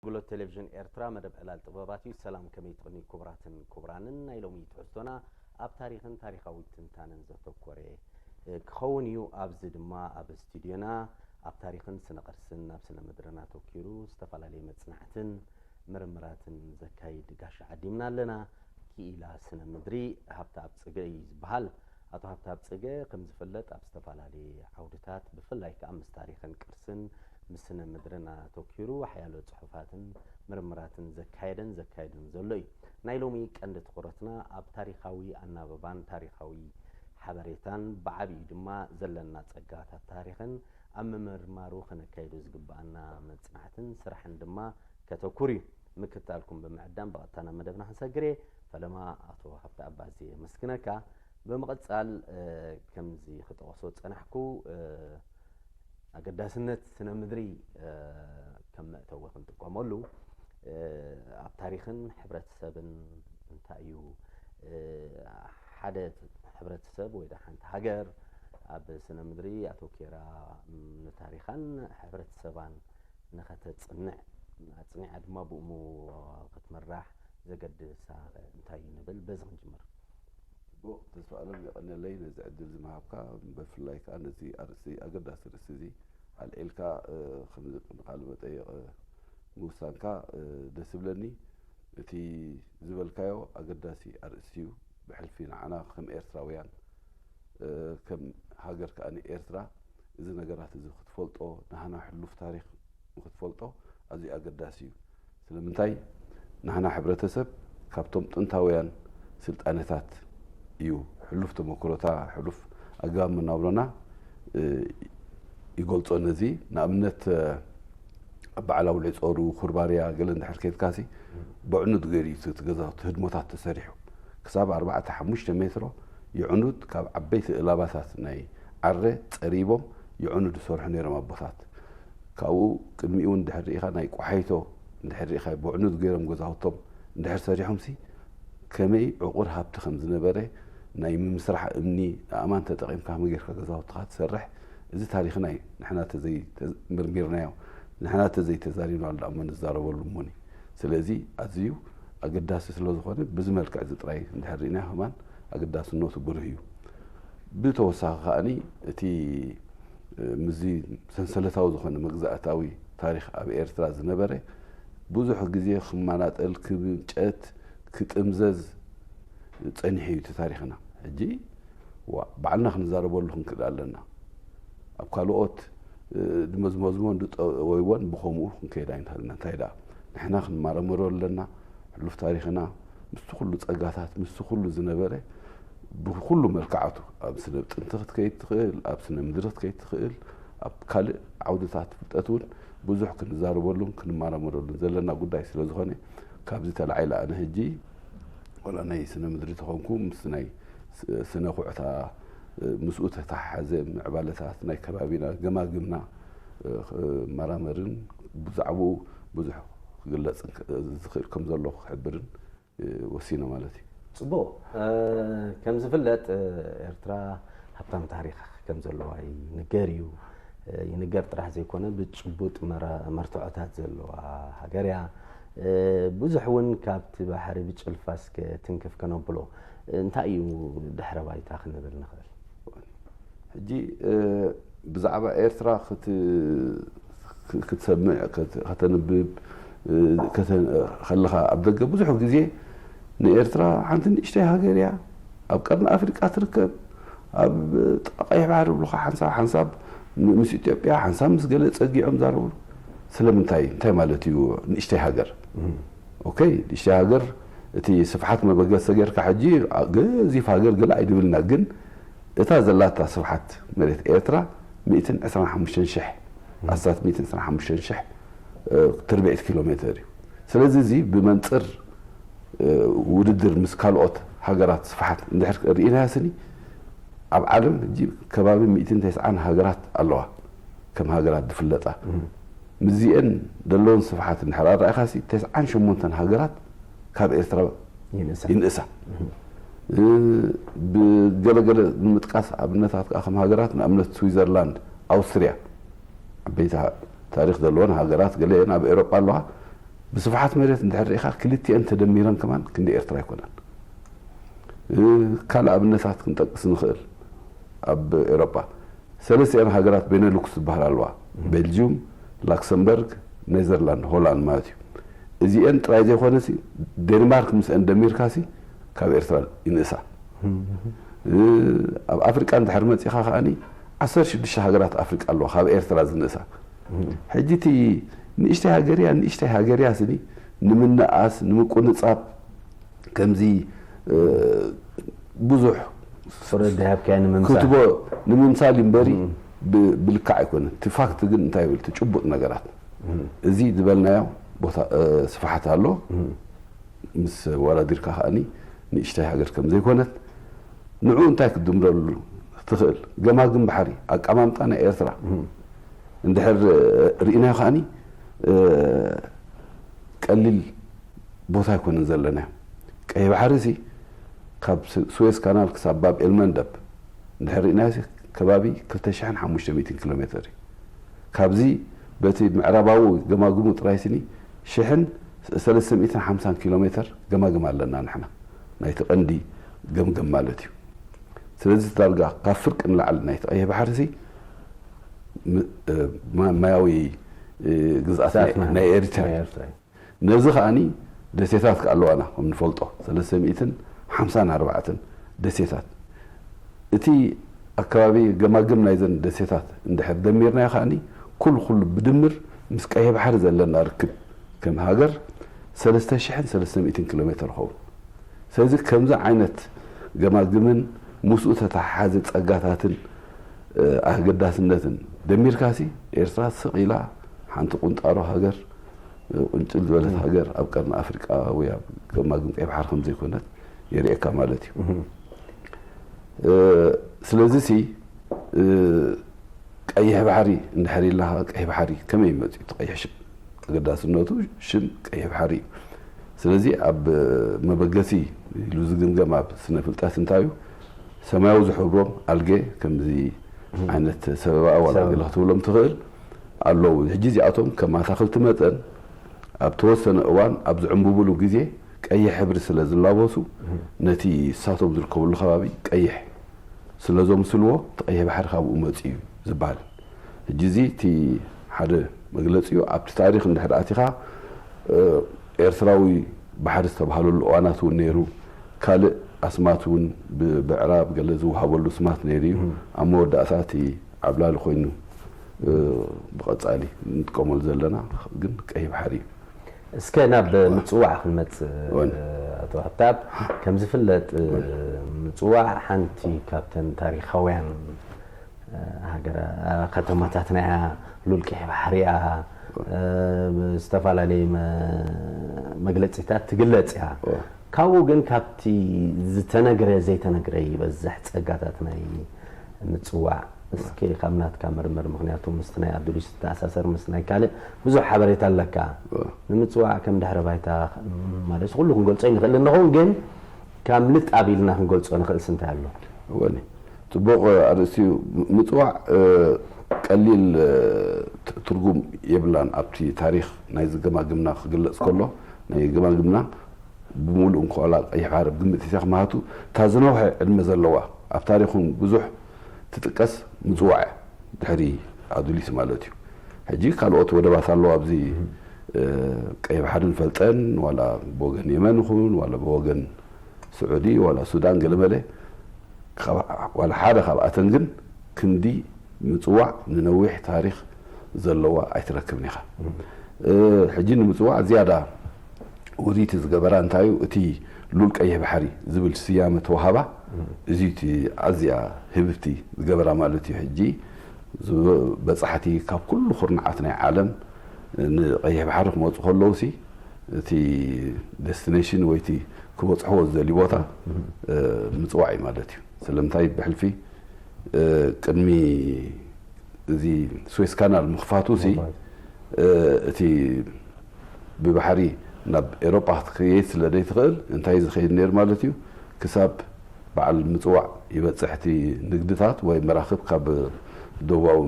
ኣገልግሎት ቴሌቪዥን ኤርትራ መደብ ዕላል ጥበባት እዩ። ሰላም፣ ከመይ ትቕኒ ክቡራትን ክቡራንን? ናይ ሎሚ ትሕዝቶና ኣብ ታሪኽን ታሪኻዊ ትንታነን ዘተኮረ፣ እ፣ ክኸውን እዩ። ኣብዚ ድማ ኣብ ስቱድዮና ኣብ ታሪኽን ስነ ቅርስን ኣብ ስነ ምድርን ኣተኪሩ ዝተፈላለየ መጽናዕትን ምርምራትን ዘካይድ ጋሻ ዓዲምና ኣለና። ክኢላ ስነ ምድሪ ሃብተኣብ ጽገ እዩ ዝበሃል። ኣቶ ሃብተኣብ ጽገ ከም ዝፍለጥ ኣብ ዝተፈላለየ ዓውድታት ብፍላይ ከኣ ምስ ታሪኽን ቅርስን ምስ ስነ ምድርን ኣተኪሩ ሓያሎ ጽሑፋትን ምርምራትን ዘካየደን ዘካይድን ዘሎ እዩ። ናይ ሎሚ ቀንዲ ትኹረትና ኣብ ታሪኻዊ ኣናብባን ታሪኻዊ ሓበሬታን ብዓቢኡ ድማ ዘለና ጸጋታት ታሪኽን ኣብ ምምርማሩ ከነካይዶ ዝግብኣና መጽናዕትን ስራሕን ድማ ከተኩር እዩ። ምክትታልኩም ብምዕዳም ብቐጥታ ናብ መደብና ክንሰግር እየ። ፈለማ ኣቶ ሃብተኣብ ኣዝየ የመስግነካ። ብምቕጻል፣ እ፣ ከምዚ ክጠቕሶ ዝጸናሕኩ፣ እ፣ ኣገዳስነት ስነ ምድሪ፣ እ፣ ከም መእተዊ ክንጥቀመሉ፣ እ፣ ኣብ ታሪኽን ሕብረተሰብን እንታይ እዩ፣ እ፣ ሓደ ሕብረተሰብ ወይ ደኣ ሓንቲ ሃገር ኣብ ስነ ምድሪ ኣተኪራ፣ ም፣ ንታሪኻን ሕብረተሰባን ንኸተጽንዕ፣ ኣጽኒዓ ድማ ብእኡ ክትምራሕ ዘገድሳ እንታይ እዩ ንብል፣ በዚ ክንጅምር። ጽቡቕ፣ ተስፋ ኣለም የቐንየለይ ነዚ ዕድል ዝምሃብካ፣ ብፍላይ ከኣ ነዚ ኣርእስቲ፣ ኣገዳሲ ርእስቲ እዚ ኣልዒልካ፣ እ፣ ከምዚ ቅድሚ ቃለ መጠይቕ፣ እ፣ ምውሳንካ፣ እ፣ ደስ ይብለኒ። እቲ ዝበልካዮ ኣገዳሲ ኣርእስቲ እዩ። ብሕልፊ ንዓና ከም ኤርትራውያን፣ እ፣ ከም ሃገር ከኣ ንኤርትራ እዚ ነገራት እዚ ክትፈልጦ፣ ናህና ሕሉፍ ታሪኽ ንክትፈልጦ ኣዝዩ ኣገዳሲ እዩ። ስለምንታይ? ናህና ሕብረተሰብ ካብቶም ጥንታውያን ስልጣነታት እዩ። ሕሉፍ ተመክሮታ፣ ሕሉፍ ኣገባብ መናብሮና፣ እ፣ ይገልጾ። ነዚ ንኣብነት፣ እ፣ ኣብ በዓል ኣውሊዕ ጾሩ፣ ኩርባርያ ገለ እንድሕር ከይድካሲ፣ ብዕኑድ ገይሩ እዩ እቲ ገዛውቲ ህድሞታት ተሰሪሑ። ክሳብ ኣርባዕተ ሓሙሽተ ሜትሮ የዕኑድ ካብ ዓበይቲ እላባታት ናይ ዓረ ጸሪቦም የዕኑድ ዝሰርሑ ነይሮም ኣቦታት። ካብኡ ቅድሚኡ እውን እንድሕር ርኢኻ ናይ ቆሓይቶ እንድሕር ርኢኻ ብዕኑድ ገይሮም ገዛውቶም እንድሕር ሰሪሖምሲ ከመይ ዕቑር ሃብቲ ከም ዝነበረ ናይ ምምስራሕ እምኒ ኣእማን ተጠቒምካ ከመይ ጌርካ ገዛውትኻ ትሰርሕ፣ እዚ ታሪኽና እዩ። ንሕና ተዘይ-፣ ተ-፣ መርሚርናዮ፣ ንሕና ተዘይተዛሪብናሉ ደኣ እሞ ንዛረበሉ እሞኒ። ስለዚ ኣዝዩ ኣገዳሲ ስለ ዝኾነ በዚ መልክዕ እዚ ጥራይ እንድሕር ርኢናዮ ከማን ኣገዳስነቱ ብሩህ እዩ። ብተወሳኺ ከኣኒ እቲ፣ እ፣ ምስዚ ሰንሰለታዊ ዝኾነ መግዛእታዊ ታሪኽ ኣብ ኤርትራ ዝነበረ ብዙሕ ግዜ ክመናጠል፣ ክብጨት፣ ክጥምዘዝ ጸኒሑ እዩ እቲ ታሪኽና። ሕጂ ዋ-፣ ባዕልና ክንዛረበሉ ክንክእል ኣለና። ኣብ ካልኦት፣ እ፣ ድመዝመዝሞን ድጠወይዎን ብኸምኡ ክንከይድ ኣይንኽእልና። እንታይ ደኣ ንሕና ክንመራመሮ ኣለና። ሕሉፍ ታሪኽና ምስቲ ኩሉ ጸጋታት፣ ምስቲ ኩሉ ዝነበረ ብኩሉ መልክዓቱ ኣብ ስነ ጥንቲ ክትከይድ ትኽእል፣ ኣብ ስነ ምድሪ ክትከይድ ትኽእል፣ ኣብ ካልእ ዓውድታት ፍልጠት እውን ብዙሕ ክንዛረበሉን ክንመራመረሉን ዘለና ጉዳይ ስለ ዝኾነ ካብዚ ተላዒለ ኣነ ሕጂ ዋላ ናይ ስነ ምድሪ ተኾንኩ ምስ ናይ ስ-፣ ስነ ኩዕታ፣ እ፣ ምስኡ ተተሓሓዘ ምዕባለታት ናይ ከባቢና ገማግምና፣ እ፣ ክመራመርን ብዛዕባኡ ብዙሕ ክግለጽ ዝኽእል ከም ዘሎ ክሕብርን፣ እ፣ ወሲነ ማለት እዩ። ጽቡቕ። እ፣ ከም ዝፍለጥ፣ እ፣ ኤርትራ ሃብታም ታሪኽ ከም ዘለዋ ይንገር እዩ። እ፣ ይንገር ጥራሕ ዘይኮነ ብጭቡጥ መረ-፣ መርትዖታት ዘለዋ ሃገር እያ። እ፣ ብዙሕ እውን ካብቲ ባሕሪ ብጭልፋ እስከ ትንክፍ ከነብሎ፣ እንታይ እዩ ድሕረ ባይታ ክንብል ንኽእል? ሕጂ፣ እ፣ ብዛዕባ ኤርትራ ክት-፣ ክ-፣ ክትሰምዕ፣ ከት-፣ ከተንብብ፣ እ፣ ከተ-፣ ከለኻ ኣብ ደገ ብዙሕ ግዜ ንኤርትራ ሓንቲ ንእሽተይ ሃገር እያ፣ ኣብ ቀርኒ ኣፍሪቃ ትርከብ፣ ኣብ ጥቓ ቀይሕ ባሕሪ ይብሉኻ፣ ሓንሳብ ሓንሳብ ም-፣ ምስ ኢትዮጵያ፣ ሓንሳብ ምስ ገለ ጸጊዖም ዛረብሉ። ስለምንታይ? እንታይ ማለት እዩ ንእሽተይ ሃገር? እም። ኦኬ፣ ንእሽተይ ሃገር እቲ ስፍሓት መበገሲ ጌርካ ሕጂ ኣ-፣ ገዚፍ ሃገር ገለ ኣይድብልና፣ ግን እታ ዘላታ ስፍሓት መሬት ኤርትራ ሚእትን ዕስራን ሓሙሽተን ሽሕ፣ ኣስታት ሚእትን ዕስራን ሓሙሽተን ሽሕ፣ እ፣ ትርብዒት ኪሎ ሜተር እዩ። ስለዚ እዚ ብመንጽር፣ እ፣ ውድድር ምስ ካልኦት ሃገራት ስፍሓት እንድሕር ርኢናዮ ስኒ፣ ኣብ ዓለም ሕጂ ከባቢ ሚእትን ተስዓን ሃገራት ኣለዋ ከም ሃገራት ዝፍለጣ። እም። ምስዚአን ዘለውን ስፍሓት እንድሕር ኣረኣእካሲ፣ ተስዓን ሸሞንተን ሃገራት ካብ ኤርትራ ይንእሳ። ይንእሳ። እም። እ፣ ብገለገለ ንምጥቃስ ኣብነታት ከኣ ከም ሃገራት፣ ንኣብነት ስዊዘርላንድ፣ ኣውስትርያ፣ ዓበይቲ ሃ-፣ ታሪኽ ዘለወን ሃገራት፣ ገለአን ኣብ ኤውሮጳ ኣለዋ። ብስፍሓት መሬት እንድሕር ርኢኻ ክልቲኤን ተደሚረን ከማን ክንዲ ኤርትራ ኣይኮነን። ካልእ ኣብነታት ክንጠቅስ ንኽእል። ኣብ ኤውሮጳ ሰለስቲኤን ሃገራት ቤነሉክስ ዝበሃል ኣለዋ። ቤልጅዩም፣ ላክሰምበርግ፣ ኔዘርላንድ፣ ሆላንድ ማለት እዩ። እዚኤን ጥራይ ዘይኮነሲ ዴንማርክ ምስአን ደሚርካሲ ካብ ኤርትራ ይንእሳ። ኣብ ኣፍሪቃ እንድሕር መጺኻ ከኣኒ ዓሰርተ ሽዱሽተ ሃገራት ኣፍሪቃ ኣለዋ ካብ ኤርትራ ዝንእሳ። ሕጂ እቲ ንእሽተይ ሃገር እያ፣ ንእሽተይ ሃገር እያ ስኒ ንምንኣስ፣ ንምቁንጻብ ከምዚ ብዙሕ ፍረ ደሃብካያ ንምምሳል ክትቦ ንምምሳል እምበሪ ብልክዕ ኣይኮነን። እቲ ፋክት ግን እንታይ ይብል? እቲ ጭቡጥ ነገራት እዚ ዝበልናዮ ቦታ ስፍሓት ኣሎ። ምስ ወዳዲርካ ከኣኒ ንእሽተይ ሃገር ከም ዘይኮነት ንዑ እንታይ ክትድምረሉ ትኽእል? ገማግም ባሕሪ ኣቀማምጣ ናይ ኤርትራ እንድሕር ርኢናዮ ከኣኒ ቀሊል ቦታ ኣይኮነን ዘለናዮ። ቀይ ባሕሪ ሲ ካብ ስዌዝ ካናል ክሳብ ባብ ኤልመንደብ እንድሕር ርኢናዮ ሲ ከባቢ ክልተ ሽሕን ሓሙሽተ ሚእትን ኪሎ ሜተር እዩ። ካብዚ በቲ ምዕራባዊ ገማግሙ ጥራይ ስኒ ሽሕን ሰለስተ ሚእትን ሓምሳን ኪሎ ሜተር ገማግም ኣለና ንሕና ናይቲ ቀንዲ ገምገም ማለት እዩ። ስለዚ ዳርጋ ካብ ፍርቂ ንላዕሊ ናይቲ ቀይሕ ባሕሪ ሲ ማያዊ ግዝኣት ናይ ኤሪትራ ነዚ ከኣኒ ደሴታት ከኣለዋና ከም ንፈልጦ ሰለስተ ሚእትን ሓምሳን ኣርባዕተን ደሴታት እቲ ኣከባቢ ገማግም ናይዘን ደሴታት እንድሕር ደሚርናዮ ከኣኒ ኩሉ ኩሉ ብድምር ምስ ቀይሕ ባሕሪ ዘለና ርክብ ከም ሃገር ሰለስተ ሽሕን ሰለስተ ሚእትን ኪሎ ሜተር ይኸውን። ስለዚ ከምዚ ዓይነት ገማግምን ምስኡ ተተሓሓዘ ጸጋታትን ኣገዳስነትን ደሚርካሲ ኤርትራ ስቕ ኢላ ሓንቲ ቁንጣሮ ሃገር ቁንጭል ዝበለት ሃገር ኣብ ቀርኒ ኣፍሪቃ ወይ ኣብ ገማግም ቀይ ባሕሪ ከም ዘይኮነት የርእየካ ማለት እዩ። ስለዚ ሲ ቀይሕ ባሕሪ እንድሕር ኢልናኻ ቀይሕ ባሕሪ ከመይ መፅኡ? እቲ ቀይሕ ሽም ኣገዳስነቱ ሽም ቀይሕ ባሕሪ እዩ። ስለዚ ኣብ መበገሲ ኢሉ ዝግምገም ኣብ ስነ ፍልጠት እንታይ እዩ? ሰማያዊ ዝሕብሮም ኣልጌ ከምዚ ዓይነት ሰበባ ዋላ ገለ ክትብሎም ትኽእል ኣለዉ። ሕጂ እዚኣቶም ከም ኣታኽልቲ መጠን ኣብ ተወሰነ እዋን ኣብ ዝዕንብብሉ ግዜ ቀይሕ ሕብሪ ስለ ዝላበሱ ነቲ እሳቶም ዝርከብሉ ከባቢ ቀይሕ ስለ ዘምስልዎ እቲ ቀይሕ ባሕሪ ካብኡ መፂኡ እዩ ዝበሃል። ሕጂ እዚ እቲ ሓደ መግለፂ እዩ። ኣብቲ ታሪኽ እንድሕር ኣቲኻ ኤርትራዊ ባሕሪ ዝተባህለሉ እዋናት እውን ነይሩ። ካልእ ኣስማት እውን ብብዕራብ ገለ ዝወሃበሉ ስማት ነይሩ እዩ። ኣብ መወዳእታ እቲ ዓብላሊ ኮይኑ ብቐጻሊ ንጥቀመሉ ዘለና ግን ቀይሕ ባሕሪ እዩ። እስከ ናብ ምጽዋዕ ክንመጽእ ኣቶ ሃብታብ፣ ከም ዝፍለጥ ምጽዋዕ ሓንቲ ካብተን ታሪኻውያን ሃገራ ከተማታትና እያ። ሉል ቀይሕ ባሕሪ እያ። ብዝተፈላለየ መግለጺታት ትግለጽ እያ። ካብኡ ግን ካብቲ ዝተነግረ ዘይተነግረ ይበዝሕ ጸጋታት ናይ ምጽዋዕ። እስኪ ካብ ናትካ መርምር፣ ምኽንያቱ ምስቲ ናይ ኣዱሊስ ዝተኣሳሰር ምስ ናይ ካልእ ብዙሕ ሓበሬታ ኣለካ። ንምጽዋዕ ከም ድሕረ ባይታ ማለት ኩሉ ክንገልጾ ይንኽእል እንኸውን፣ ግን ካብ ልጥ ኣቢልና ክንገልጾ ንኽእልስ እንታይ ኣሎ? እወኒ ጽቡቕ ኣርእስቲ እዩ። ምጽዋዕ ቀሊል ትርጉም የብላን። ኣብቲ ታሪኽ ናይ ዝገማግምና ክግለጽ ከሎ ናይ ገማግምና ብምሉእ እንኮላ ቀይሕ ባሕሪ ብግምት ኢሰ ክመሃቱ እታ ዝነውሐ ዕድመ ዘለዋ ኣብ ታሪኹን ብዙሕ ትጥቀስ ምጽዋዕ ድሕሪ ኣዱሊስ ማለት እዩ። ሕጂ ካልኦት ወደባት ኣለዋ ኣብዚ ቀይ ባሕሪ ንፈልጠን ዋላ ብወገን የመን ይኹን ዋላ ብወገን ስዑዲ ዋላ ሱዳን ገለመለ ዋላ ሓደ ካብኣተን ግን ክንዲ ምጽዋዕ ንነዊሕ ታሪኽ ዘለዋ ኣይትረክብን ኢኻ። ሕጂ ንምጽዋዕ ዝያዳ ውሪቲ ዝገበራ እንታይ እዩ? እቲ ሉል ቀይሕ ባሕሪ ዝብል ስያመ ተዋሃባ። እዚ እቲ ኣዝያ ህብብቲ ዝገበራ ማለት እዩ። ሕጂ በጻሕቲ ካብ ኩሉ ኩርናዓት ናይ ዓለም ንቀይሕ ባሕሪ ክመፁ ከለዉ ሲ እቲ ደስቲኔሽን ወይ እቲ ክበፅሕዎ ዝደልዩ ቦታ ምፅዋዕ እዩ ማለት እዩ። ስለምንታይ ብሕልፊ ቅድሚ እዚ ስዌስ ካናል ምኽፋቱ ሲ እቲ ብባሕሪ ናብ ኤሮጳ ክትከይድ ስለ ዘይትኽእል እንታይ ዝኸይድ ነይሩ ማለት እዩ? ክሳብ በዓል ምጽዋዕ ይበጽሕ እቲ ንግድታት ወይ መራኽብ ካብ ደቡባዊ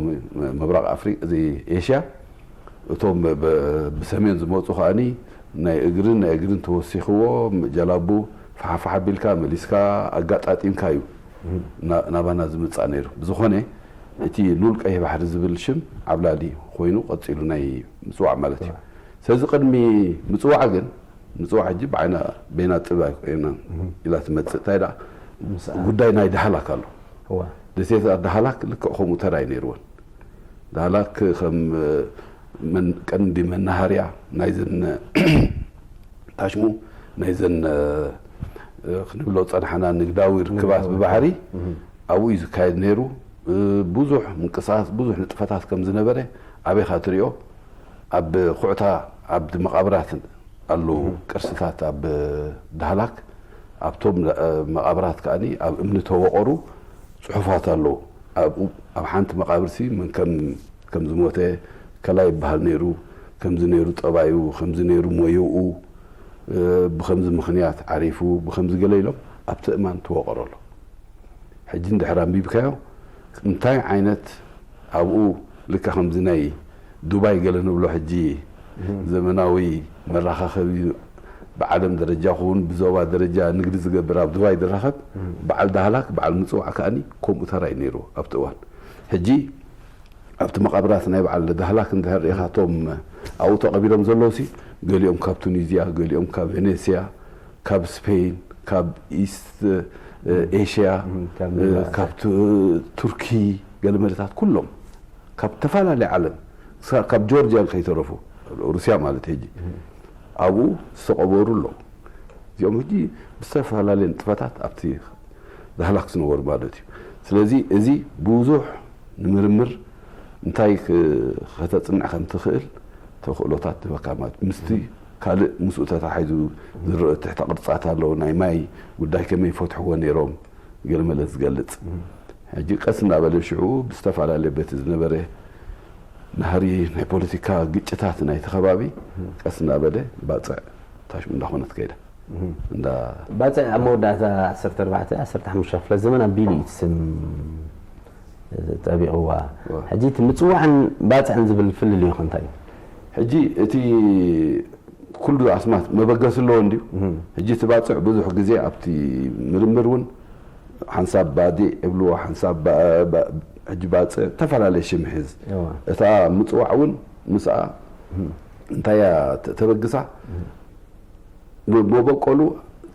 ምብራቕ ኣፍሪቃ እዚ ኤሽያ እቶም ብ- ብሰሜን ዝመፁ ከኣኒ ናይ እግርን ናይ እግርን ተወሲኽዎ ጀላቡ ፋሓፋሕ ኣቢልካ መሊስካ ኣጋጣጢምካ እዩ ና- ናባና ዝምፃእ ነይሩ። ብዝኾነ እቲ ሉል ቀይሕ ባሕሪ ዝብል ሽም ዓብላሊ ኮይኑ ቀፂሉ ናይ ምፅዋዕ ማለት እዩ። ስለዚ ቅድሚ ምፅዋዕ ግን ምፅዋዕ ሕጂ ብዓይና ቤና ጥብ ኣይኮይናን ኢላ ትመፅእ እንታይ ደኣ ጉዳይ ናይ ዳህላክ ኣሎ። ደሴት ዳህላክ ልክዕ ከምኡ ተራ እዩ ነይርወን። ዳህላክ ከም ቀንዲ መናሃርያ ናይዘን ታሽሙ ናይዘን ክንብሎ ፀናሓና ንግዳዊ ርክባት ብባህሪ ኣብኡ እዩ ዝካየድ ነይሩ። ብዙሕ ምንቅስቃስ ብዙሕ ንጥፈታት ከም ዝነበረ ኣበይካ ትሪኦ ኣብ ኩዕታ ኣብ መቃብራት ኣለዉ ቅርስታት ኣብ ዳህላክ ኣብቶም መቃብራት ከኣ ኣብ እምኒ ተወቀሩ ፅሑፋት ኣለዉ። ኣብኡ ኣብ ሓንቲ መቃብርሲ መን ከም ከም ዝሞተ ከላይ ይበሃል ነይሩ፣ ከምዚ ነይሩ ጠባዩ፣ ከምዚ ነይሩ ሞያኡ፣ ብኸምዚ ምኽንያት ዓሪፉ፣ ብኸምዚ ገለ ኢሎም ኣብቲ እማን ትወቀሮ ኣሎ። ሕጂ እንድሕር ኣንቢብካዮ እንታይ ዓይነት ኣብኡ ልካ ከምዚ ናይ ዱባይ ገለ ንብሎ ሕጂ ዘመናዊ መራኻኸቢ ብዓለም ደረጃ ክውን ብዞባ ደረጃ ንግዲ ዝገብር ኣብ ዱባይ ዝራኸብ በዓል ዳህላክ በዓል ምፅዋዕ ከኣኒ ከምኡ ተራይ ነይሩ ኣብቲ እዋን። ሕጂ ኣብቲ መቓብራት ናይ በዓል ዳህላክ እንድሕር ርኢኻ እቶም ኣብኡ ተቐቢሮም ዘለዉ ሲ ገሊኦም ካብ ቱኒዝያ፣ ገሊኦም ካብ ቬኔስያ፣ ካብ ስፔን፣ ካብ ኢስት ኤሽያ፣ ካብ ቱርኪ ገለመለታት ኩሎም ካብ ተፈላለየ ዓለም ካብ ጆርጅያ ከይተረፉ ሩስያ ማለት ሕጂ ኣብኡ ዝተቐበሩ ኣለዉ። እዚኦም ሕጂ ብዝተፈላለየ ንጥፈታት ኣብቲ ዳህላክ ዝነበሩ ማለት እዩ። ስለዚ እዚ ብዙሕ ንምርምር እንታይ ከተፅንዕ ከም ትኽእል ተኽእሎታት ዝህበካ ማለት ምስቲ ካልእ ምስኡ ተታሒዙ ዝረአ ትሕተ ቅርፅታት ኣለዉ ናይ ማይ ጉዳይ ከመይ ይፈትሕዎ ነይሮም ገለመለ ዝገልፅ ሕጂ ቀስ እናበለ ሽዑ ብዝተፈላለየ በቲ ዝነበረ ናህሪ ናይ ፖለቲካ ግጭታት ናይቲ ከባቢ ቀስ እናበለ ባፅዕ ታሽሙ እንዳኾነት ከይዳ እንዳ ባፅዕ ኣብ መወዳእታ ዓሰርተ ኣርባዕተ ዓሰርተ ሓሙሽተ ክፍለ ዘመን ኣቢሉ እዩ እቲ ስም ጠቢቕዋ ሕጂ እቲ ምፅዋዕን ባፅዕን ዝብል ፍልልዩ እንታይ እዩ ሕጂ እቲ ኩሉ ኣስማት መበገሲ ኣለዎ እንድዩ ሕጂ እቲ ባፅዕ ብዙሕ ግዜ ኣብቲ ምርምር እውን ሓንሳብ ባዲዕ ይብልዎ ሓንሳብ ሕጂ ባፅዕ ዝተፈላለየ ሽም ይሕዝ እታ ምፅዋዕ እውን ምስኣ እንታይ እያ ተበግሳ መበቆሉ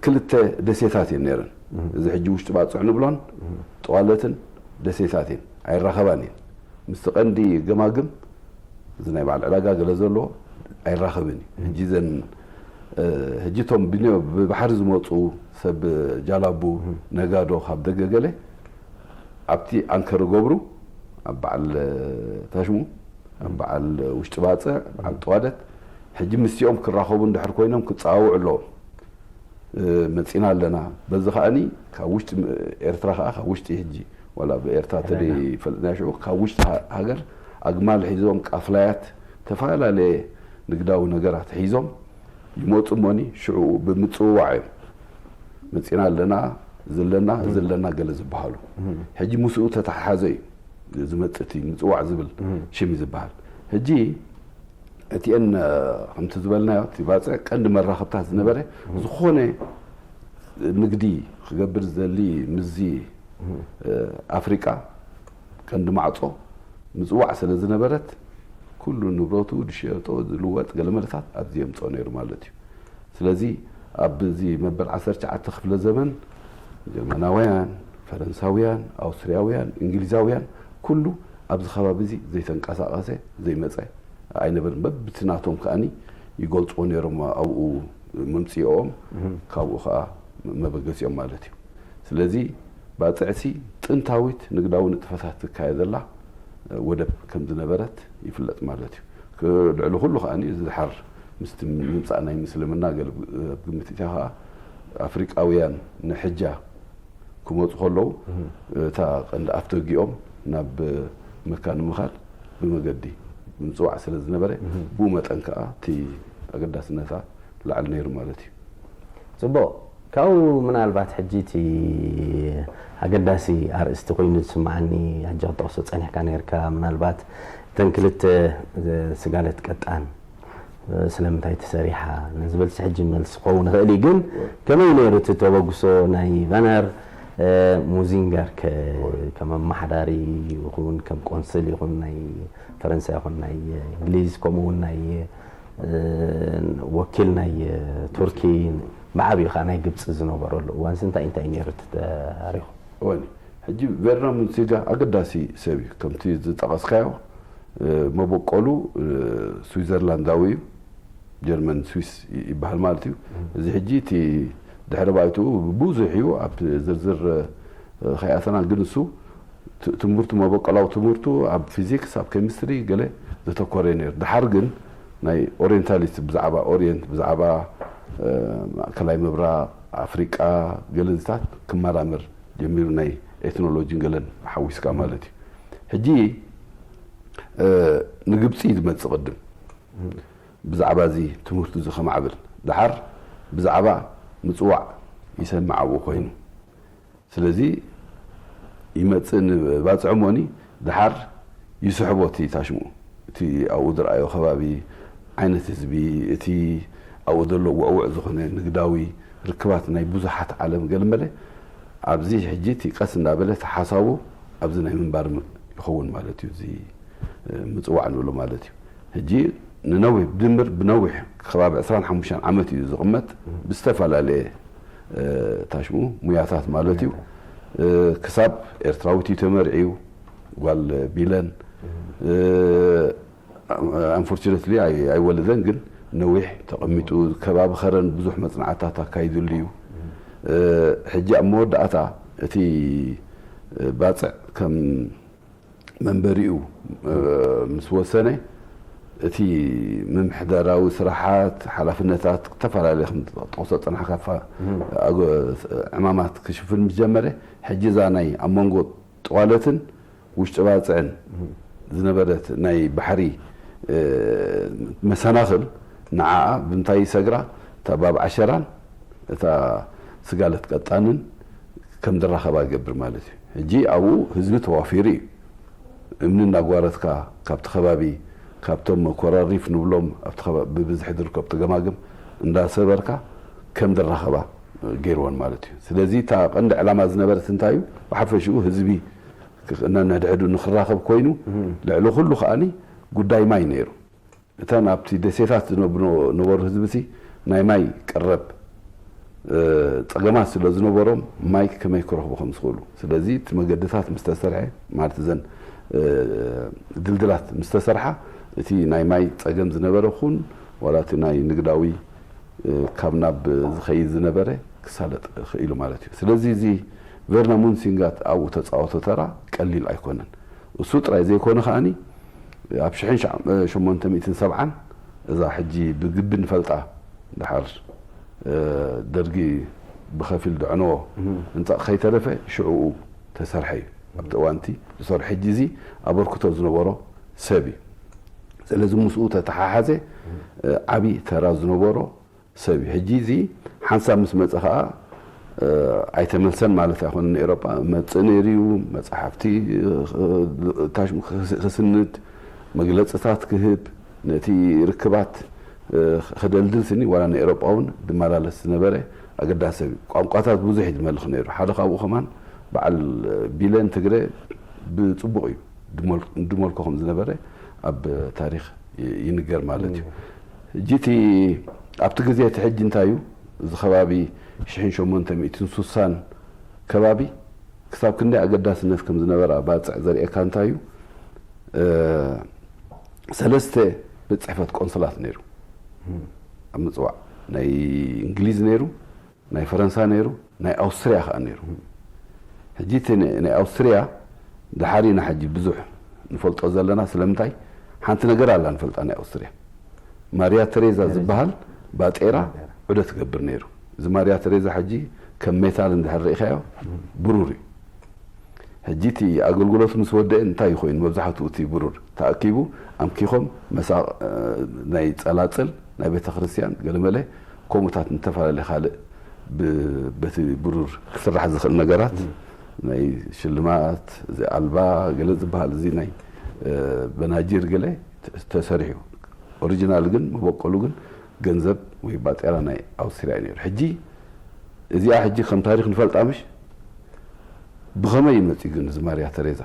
ክልተ ደሴታት እየን ነይረን እዚ ሕጂ ውሽጢ ባፅዕ ንብሎን ጠዋለትን ደሴታት እየን ኣይራኸባን እየን ምስቲ ቀንዲ ገማግም እዚ ናይ በዓል ዕዳጋ ገለ ዘለዎ ኣይራኸብን እዩ ሕጂ ዘን ሕጂ እቶም ብባሕሪ ዝመፁ ሰብ ጃላቡ ነጋዶ ካብ ደገ ገለ ኣብቲ ኣንከር ገብሩ ኣብ በዓል ታሽሙ ኣብ በዓል ውሽጢ ባፅዕ በዓል ጠዋደት ሕጂ ምስኦም ክራኸቡ እንድሕር ኮይኖም ክፀዋውዑ ኣለዎም መፂና ኣለና በዚ ከዓኒ ካብ ውሽጢ ኤርትራ ከዓ ካብ ውሽጢ ሕጂ ዋላ ብኤርትራ ተደይፈልጥና ሽዑ ካብ ውሽጢ ሃገር ኣግማል ሒዞም ቃፍላያት ተፈላለየ ንግዳዊ ነገራት ሒዞም ይመፁ እሞኒ ሽዑ ብምፅውዋዕ እዮም መፂና ኣለና ዝለና ዝለና ገለ ዝበሃሉ ሕጂ ምስኡ ተተሓሓዘ እዩ ዝመፅእ እቲ ምፅዋዕ ዝብል ሽም እዩ ዝበሃል ሕጂ እቲአን ከምቲ ዝበልናዮ እቲ ባፅዕ ቀንዲ መራኸብታት ዝነበረ ዝኾነ ንግዲ ክገብር ዝደሊ ምስዚ ኣፍሪቃ ቀንዲ ማዕፆ ምፅዋዕ ስለ ዝነበረት ኩሉ ንብረቱ ዝሸጦ ዝልወጥ ገለመለታት ኣብዚ የምፅኦ ነይሩ ማለት እዩ ስለዚ ኣብዚ መበል ዓሰርተ ትሽዓተ ክፍለ ዘመን ጀርመናውያን ፈረንሳውያን ኣውስትርያውያን እንግሊዛውያን ኩሉ ኣብዚ ከባቢ እዚ ዘይተንቀሳቐሰ ዘይመፀ ኣይነበርን በብቲ ናቶም ከኣኒ ይገልፅዎ ነይሮም ኣብኡ መምፅኦም ካብኡ ከዓ መበገሲኦም ማለት እዩ ስለዚ ባፅዕሲ ጥንታዊት ንግዳዊ ንጥፈታት ትካየደላ ወደብ ከም ዝነበረት ይፍለጥ ማለት እዩ ልዕሊ ኩሉ ከዓ እዚ ዝሓር ምስቲ ምምፃእ ናይ ምስልምና ገለ ኣብ ግምት እትያ ከዓ ኣፍሪቃውያን ንሕጃ ክመፁ ከለዉ እታ ቀንዲ ኣፍደጊኦም ናብ መካ ንምኻድ ብመገዲ ምፅዋዕ ስለ ዝነበረ ብኡ መጠን ከዓ እቲ ኣገዳስነታ ላዕሊ ነይሩ ማለት እዩ ፅቡቕ ካብኡ ምናልባት ሕጂ እቲ ኣገዳሲ ኣርእስቲ ኮይኑ ዝስምዓኒ ሕጂ ክጠቕሶ ፀኒሕካ ነርካ ምናልባት እተን ክልተ ስጋለት ቀጣን ስለምንታይ ተሰሪሓ ንዝበልሲ ሕጂ መልሲ ክኸውን ይኽእል እዩ። ግን ከመይ ነይሩ እቲ ተበግሶ ናይ ቨነር ሙዚንገር ከም ኣመሓዳሪ ይኹን ከም ቆንስል ይኹን ናይ ፈረንሳ ይኹን ናይ እንግሊዝ ከምኡ እውን ናይ ወኪል ናይ ቱርኪ ብዓብዩ ከዓ ናይ ግብፂ ዝነበረሉ እዋንሲ እንታይ እንታይ ነይሩ እቲ ታሪኹ? ወኒ ሕጂ ቬርና ሙንሲጋ ኣገዳሲ ሰብ እዩ። ከምቲ ዝጠቐስካዮ መበቆሉ ስዊዘርላንዳዊ እዩ። ጀርመን ስዊስ ይበሃል ማለት እዩ። እዚ ሕጂ እቲ ድሕረ ባይትኡ ብዙሕ እዩ። ኣብ ዝርዝር ከይኣተና ግን እሱ ትምህርቱ መበቆላዊ ትምህርቱ ኣብ ፊዚክስ ኣብ ኬሚስትሪ ገለ ዘተኮረ ነይሩ። ድሓር ግን ናይ ኦሪየንታሊስት ብዛዕባ ኦሪየንት ብዛዕባ ማእከላይ ምብራቕ ኣፍሪቃ ገለዚታት ክመራመር ጀሚሩ ናይ ኤትኖሎጂን ገለን ሓዊስካ ማለት እዩ። ሕጂ ንግብፂ ዝመፅእ ቅድም ብዛዕባ እዚ ትምህርቱ እዚ ከማዕብል ድሓር ብዛዕባ ምፅዋዕ ይሰምዕ ኣብኡ ኮይኑ ስለዚ ይመፅእ ንባፅዕ እሞኒ ድሓር ይስሕቦ እቲ ታሽሙ እቲ ኣብኡ ዝረኣዮ ከባቢ ዓይነት ህዝቢ እቲ ኣብኡ ዘሎ ውዕውዕ ዝኾነ ንግዳዊ ርክባት ናይ ብዙሓት ዓለም ገለመለ ኣብዚ ሕጂ እቲ ቀስ እንዳበለ እቲ ሓሳቡ ኣብዚ ናይ ምንባር ይኸውን ማለት እዩ እዚ ምፅዋዕ ንብሎ ማለት እዩ ሕጂ ንነዊሕ ብድምር ብነዊሕ ከባቢ ዕስራን ሓሙሽተን ዓመት እዩ ዝቕመጥ ብዝተፈላለየ ታሽሙ ሙያታት ማለት እዩ ክሳብ ኤርትራዊት እዩ ተመርዕዩ ጓል ቢለን unfortunately ኣይወለደን ግን ነዊሕ ተቐሚጡ ከባቢ ኸረን ብዙሕ መፅናዕታት ኣካይድሉ እዩ ሕጂ ኣብ መወዳእታ እቲ ባፅዕ ከም መንበሪኡ ምስ ወሰነ እቲ ምምሕዳራዊ ስራሓት ሓላፍነታት ዝተፈላለየ ከም ጠቕሶ ፅናሕ ካፋ ዕማማት ክሽፍን ምስ ጀመረ ሕጂ እዛ ናይ ኣብ መንጎ ጠዋለትን ውሽጢ ባፅዕን ዝነበረት ናይ ባሕሪ መሰናኽል ንዓኣ ብምንታይ ይሰግራ እታ ባብ ዓሸራን እታ ስጋለት ቀጣንን ከም ዝራኸባ ይገብር ማለት እዩ። ሕጂ ኣብኡ ህዝቢ ተዋፊሩ እዩ። እምኒ እናጓረትካ ካብቲ ከባቢ ካብቶም ኮራሪፍ ንብሎም ኣብቲ ብብዝሒ ዝርከቡ ገማግም እንዳሰበርካ ከም ዝራኸባ ገይርወን ማለት እዩ። ስለዚ እታ ቀንዲ ዕላማ ዝነበረት እንታይ እዩ? ብሓፈሽኡ ህዝቢ ነንሕድሕዱ ንክራኸብ ኮይኑ ልዕሊ ኩሉ ከዓኒ ጉዳይ ማይ ነይሩ። እተን ኣብቲ ደሴታት ዝነብሩ ነበሩ ህዝብሲ ናይ ማይ ቀረብ ፀገማት ስለ ዝነበሮም ማይ ከመይ ክረኽቡ ከም ዝኽእሉ ስለዚ እቲ መገድታት ምስ ተሰርሐ ማለት እዘን ድልድላት ምስ ተሰርሓ እቲ ናይ ማይ ፀገም ዝነበረ ኹን ዋላ እቲ ናይ ንግዳዊ ካብ ናብ ዝኸይድ ዝነበረ ክሳለጥ ክኢሉ ማለት እዩ። ስለዚ እዚ ቨርና ሙንሲንጋት ኣብኡ ተፃወቶ ተራ ቀሊል ኣይኮነን። እሱ ጥራይ ዘይኮነ ከዓኒ ኣብ ሽሕን ሸሞንተ ሚእትን ሰብዓን እዛ ሕጂ ብግቢ ንፈልጣ ድሓር ደርጊ ብኸፊል ድዕነዎ ህንፃ ከይተረፈ ሽዕኡ ተሰርሐ እዩ። ኣብቲ እዋንቲ ዝሰርሑ ሕጂ እዚ ኣበርክቶ ዝነበሮ ሰብ እዩ። ስለዚ ምስኡ ተተሓሓዘ ዓብዪ ተራ ዝነበሮ ሰብ እዩ። ሕጂ እዚ ሓንሳብ ምስ መፀ ከዓ ኣይተመልሰን ማለት ኣይኮነን። ንኤሮጳ መፅእ ነይሩ እዩ። መፅሓፍቲ ክስንድ፣ መግለፅታት ክህብ፣ ነቲ ርክባት ክደልድል ስኒ ዋላ ንኤሮጳ እውን ዝመላለስ ዝነበረ ኣገዳሲ ሰብ እዩ። ቋንቋታት ብዙሕ እዩ ዝመልኽ ነይሩ። ሓደ ካብኡ ከማን በዓል ቢለን ትግረ ብፅቡቕ እዩ ድመልኮ ከም ዝነበረ ኣብ ታሪክ ይንገር ማለት እዩ። ሕጂ እቲ ኣብቲ ግዜ እቲ ሕጂ እንታይ እዩ እዚ ከባቢ ሽሕን ሸሞንተ ሚእትን ሱሳን ከባቢ ክሳብ ክንደይ ኣገዳስነት ከም ዝነበራ ባፅዕ ዘርእየካ እንታይ እዩ ሰለስተ ቤት ፅሕፈት ቆንስላት ነይሩ ኣብ ምፅዋዕ ናይ እንግሊዝ ነይሩ ናይ ፈረንሳ ነይሩ ናይ ኣውስትርያ ከዓ ነይሩ ሕጂ እቲ ናይ ኣውስትርያ ድሓር ኢና ሕጂ ብዙሕ ንፈልጦ ዘለና ስለምንታይ ሓንቲ ነገር ኣላ ንፈልጣ ናይ ኣውስትርያ ማርያ ተሬዛ ዝበሃል ባጤራ ዑደት ትገብር ነይሩ እዚ ማርያ ተሬዛ ሕጂ ከም ሜታል እንድሕር ርኢኻዮ ብሩር እዩ ሕጂ እቲ ኣገልግሎት ምስ ወደአ እንታይ ኮይኑ መብዛሕትኡ እቲ ብሩር ተኣኪቡ ኣምኪኾም መሳቕ ናይ ጸላጽል ናይ ቤተ ክርስቲያን ገለመለ ከምኡታት ንተፈላለየ ካልእ በቲ ብሩር ክስራሕ ዝኽእል ነገራት ናይ ሽልማት እዚ ኣልባ ገለ ዝበሃል እዚ ናይ በናጂር ገለ ተሰሪሑ፣ ኦሪጂናል ግን መበቆሉ ግን ገንዘብ ወይ ባጤራ ናይ ኣውስትርያ እዩ ነይሩ። ሕጂ እዚኣ ሕጂ ከም ታሪኽ ንፈልጣ ምሽ? ብኸመይ እዩ መፂኡ ግን እዚ ማርያ ተሬዛ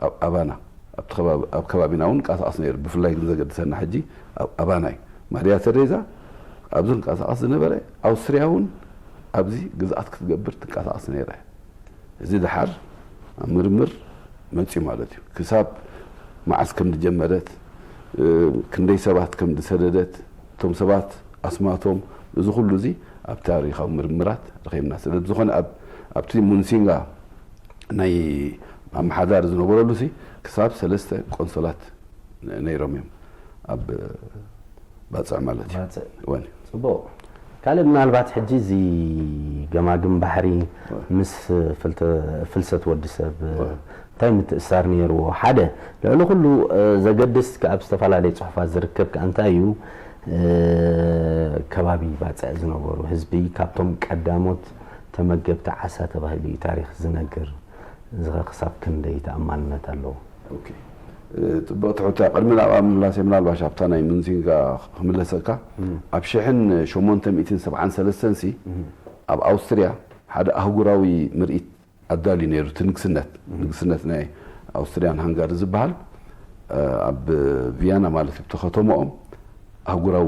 ኣብ ኣባና ኣብቲ ከባቢ- ኣብ ከባቢና እውን ንቃሳቐስ ነይሩ። ብፍላይ ግን ዘገድሰና ሕጂ ኣብ ኣባና እዩ። ማርያ ተሬዛ ኣብዚ ንቃሳቐስ ዝነበረ ኣውስትርያ እውን ኣብዚ ግዝኣት ክትገብር ትንቀሳቐስ ነይራ። እዚ ደሓር ኣብ ምርምር መፂኡ ማለት እዩ። ክሳብ መዓስ ከም ዝጀመረት፣ ክንደይ ሰባት ከም ዝሰደደት፣ እቶም ሰባት ኣስማቶም፣ እዚ ኩሉ እዚ ኣብ ታሪኻዊ ምርምራት ረኺብና። ስለ ዝኾነ ኣብ- ኣብቲ ሙንሲንጋ ናይ ኣመሓዳሪ ዝነበረሉ ሲ ክሳብ ሰለስተ ቆንሶላት ነይሮም እዮም ኣብ ባፅዕ ማለት እዩ። ባፅዕ። ወን ጽቡቕ። ካልእ ምናልባት ሕጂ እዚ ገማግም ባሕሪ ምስ ፍልተ- ፍልሰት ወዲ ሰብ እንታይ ምትእሳር ነይርዎ? ሓደ ልዕሊ ኩሉ ዘገድስ ኣብ ዝተፈላለዩ ጽሑፋት ዝርከብ ከኣ እንታይ እዩ? ከባቢ ባጽዕ ዝነበሩ ህዝቢ ካብቶም ቀዳሞት ተመገብቲ ዓሳ ተባሂሉ እዩ ታሪኽ ዝነግር። እዚ ኸ ክሳብ ክንደይ ተኣማንነት ኣለዎ? ኦኬ። ጽብቕቲ ሕቶ እያ። ቅድሚ ናብኣ ምምላሰይ ምናልባሽ ኣብታ ናይ ሙንሲንጋ ክምለሰካ፣ ኣብ ሽሕን ሸሞንተ ሚእትን ሰብዓን ሰለስተን ሲ ኣብ ኣውስትርያ ሓደ ኣህጉራዊ ምርኢት ኣዳልዩ ነይሩ። እቲ ንግስነት ንግስነት ናይ ኣውስትርያን ሃንጋሪ ዝበሃል ኣብ ቪያና ማለት እዩ፣ እቲ ከተማኦም ኣህጉራዊ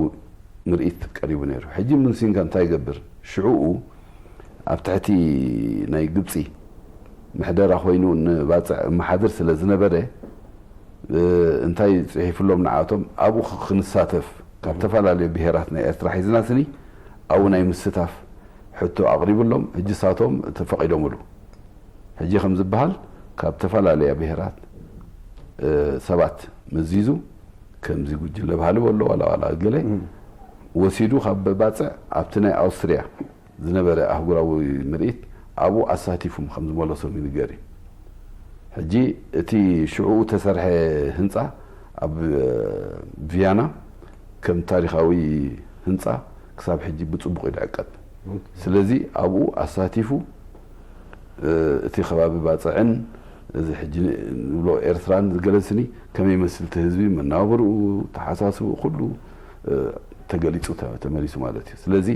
ምርኢት ቀሪቡ ነይሩ። ሕጂ ሙንሲንጋ እንታይ ይገብር? ሽዕኡ ኣብ ትሕቲ ናይ ግብፂ ምሕደራ ኮይኑ ንባፅዕ እመሓድር ስለ ዝነበረ እንታይ ፅሒፍሎም ንዓቶም ኣብኡ ክንሳተፍ ካብ ዝተፈላለዩ ብሄራት ናይ ኤርትራ ሒዝና ስኒ ኣብኡ ናይ ምስታፍ ሕቶ ኣቕሪብሎም። ሕጂ ሳቶም ተፈቒዶምሉ። ሕጂ ከም ዝበሃል ካብ ዝተፈላለያ ብሄራት ሰባት መዚዙ ከምዚ ጉጅለ ባህሊ ወሎ ዋላ ዋላ ገለ ወሲዱ ካብ ባፅዕ ኣብቲ ናይ ኣውስትርያ ዝነበረ ኣህጉራዊ ምርኢት ኣብኡ ኣሳቲፉም ከም ዝመለሶም ይንገር እዩ። ሕጂ እቲ ሽዕኡ ተሰርሐ ህንፃ ኣብ ቪያና ከም ታሪኻዊ ህንፃ ክሳብ ሕጂ ብፅቡቕ እዩ ዝዕቀብ። ስለዚ ኣብኡ ኣሳቲፉ እቲ ከባቢ ባፅዕን እዚ ሕጂ ንብሎ ኤርትራን ዝገለስኒ ከመይ መስልቲ ህዝቢ መናባብርኡ ተሓሳስቡ ኩሉ ተገሊፁ ተመሊሱ ማለት እዩ። ስለዚ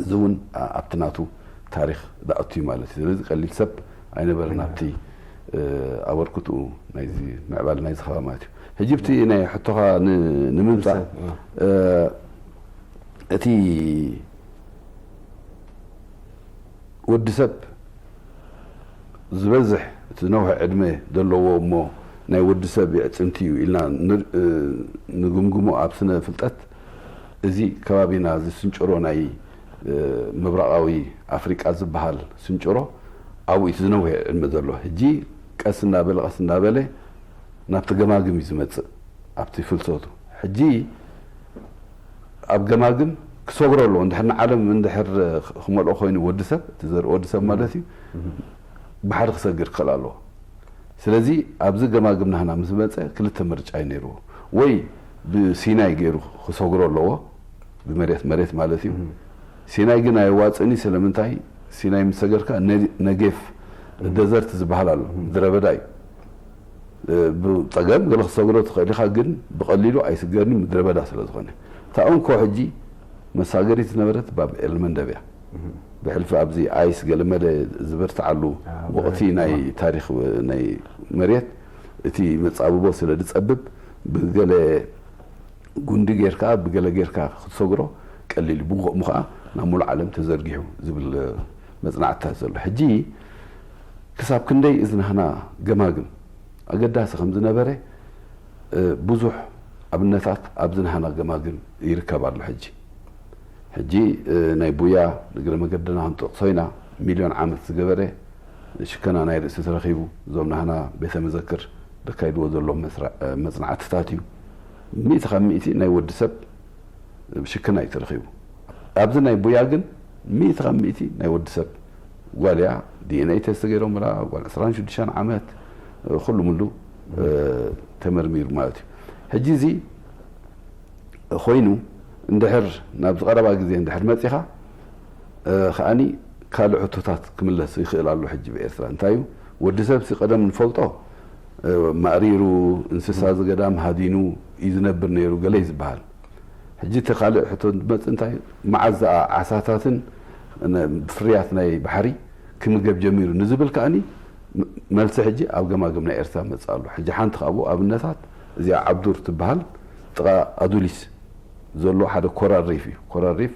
እዚ እውን ኣብቲ ናቱ ታሪኽ ዝኣቱ እዩ ማለት እዩ። ስለዚ ቀሊል ሰብ ኣይነበረን ኣብቲ ኣበርክትኡ ናይዚ ምዕባል ናይዚ ከባቢ ማለት እዩ። ሕጂ ብቲ ናይ ሕቶኻ ንምምፃእ እቲ ወዲ ሰብ ዝበዝሕ እቲ ነውሒ ዕድመ ዘለዎ እሞ ናይ ወዲ ሰብ የዕፅምቲ እዩ ኢልና ንግምግሞ ኣብ ስነ ፍልጠት እዚ ከባቢና እዚ ስንጭሮ ናይ ምብራቓዊ ኣፍሪቃ ዝበሃል ስንጭሮ ኣብኡ እቲ ዝነውሒ ዕድመ ዘሎ። ሕጂ ቀስ እናበለ ቀስ እናበለ ናብቲ ገማግም እዩ ዝመፅእ ኣብቲ ፍልሰቱ። ሕጂ ኣብ ገማግም ክሰግሮ ኣለዎ። እንድሕር ንዓለም እንድሕር ክመልኦ ኮይኑ ወዲ ሰብ እቲ ዘርኢ ወዲ ሰብ ማለት እዩ ባሕሪ ክሰግር ክኽእል ኣለዎ። ስለዚ ኣብዚ ገማግም ናህና ምስ መፀ ክልተ ምርጫ እዩ ነይርዎ። ወይ ብሲናይ ገይሩ ክሰግሮ ኣለዎ ብመሬት መሬት ማለት እዩ። ሲናይ ግን ኣየዋፅእን እዩ። ስለምንታይ? ሲናይ ምስ ሰገርካ ነጌፍ ደዘርት ዝበሃል ኣሎ፣ ምድረ በዳ እዩ። ብፀገም ገለ ክትሰግሮ ትኽእል ኢኻ፣ ግን ብቐሊሉ ኣይስገርን፣ ምድረ በዳ ስለ ዝኾነ። እታ እንኮ ሕጂ መሳገሪት ዝነበረት ባብ ኤልመንደብ እያ። ብሕልፊ ኣብዚ ኣይስ ገለመለ ዝበርትዓሉ ወቕቲ ናይ ታሪኽ ናይ መሬት እቲ መጻብቦ ስለ ዝጸብብ ብገለ ጉንዲ ጌርካ ብገለ ጌርካ ክትሰግሮ ቀሊል እዩ። ብኡ ከምኡ ከዓ ናብ ሙሉእ ዓለም ተዘርጊሑ ዝብል መጽናዕትታት ዘሎ። ሕጂ ክሳብ ክንደይ እዚ ናህና ገማግም ኣገዳሲ ከም ዝነበረ ብዙሕ ኣብነታት ኣብዚ ናህና ገማግም ይርከብ ኣሎ። ሕጂ ሕጂ ናይ ቡያ ንግረ መገድና ክንጠቕሶ ኢና። ሚልዮን ዓመት ዝገበረ ሽከና ናይ ርእሲ ተረኺቡ። እዞም ናህና ቤተ መዘክር ዘካይድዎ ዘሎ መጽናዕትታት እዩ። ሚእቲ ካብ ሚእቲ ናይ ወዲ ሰብ ሽክና እዩ ተረኺቡ። ኣብዚ ናይ ቡያ ግን ሚእቲ ካብ ሚእቲ ናይ ወዲ ሰብ ጓል እያ። ዲኤንኤ ቴስት ገይሮምላ፣ ጓል ዕስራን ሽዱሽተን ዓመት፣ ኩሉ ሙሉ ተመርሚሩ ማለት እዩ። ሕጂ እዚ ኮይኑ እንድሕር ናብዚ ቀረባ ግዜ እንድሕር መፂኻ ከኣኒ ካልእ ሕቶታት ክምለስ ይኽእል ኣሎ። ሕጂ ብኤርትራ እንታይ እዩ ወዲ ሰብ ሲ ቀደም ንፈልጦ ማእሪሩ፣ እንስሳ ዘገዳም ሃዲኑ እዩ ዝነብር ነይሩ ገለ እዩ ዝበሃል። ሕጂ እቲ ካልእ ሕቶ ዝመጽእ እንታይ፣ መዓዝ ደኣ ዓሳታትን ፍርያት ናይ ባሕሪ ክምገብ ጀሚሩ ንዝብል ከኣኒ፣ መልሲ ሕጂ ኣብ ገማግም ናይ ኤርትራ መጽእ ኣሎ። ሕጂ ሓንቲ ካብኡ ኣብነታት እዚኣ ዓብዱር ትበሃል፣ ጥቓ ኣዱሊስ ዘሎ ሓደ ኮራል ሪፍ እዩ። ኮራል ሪፍ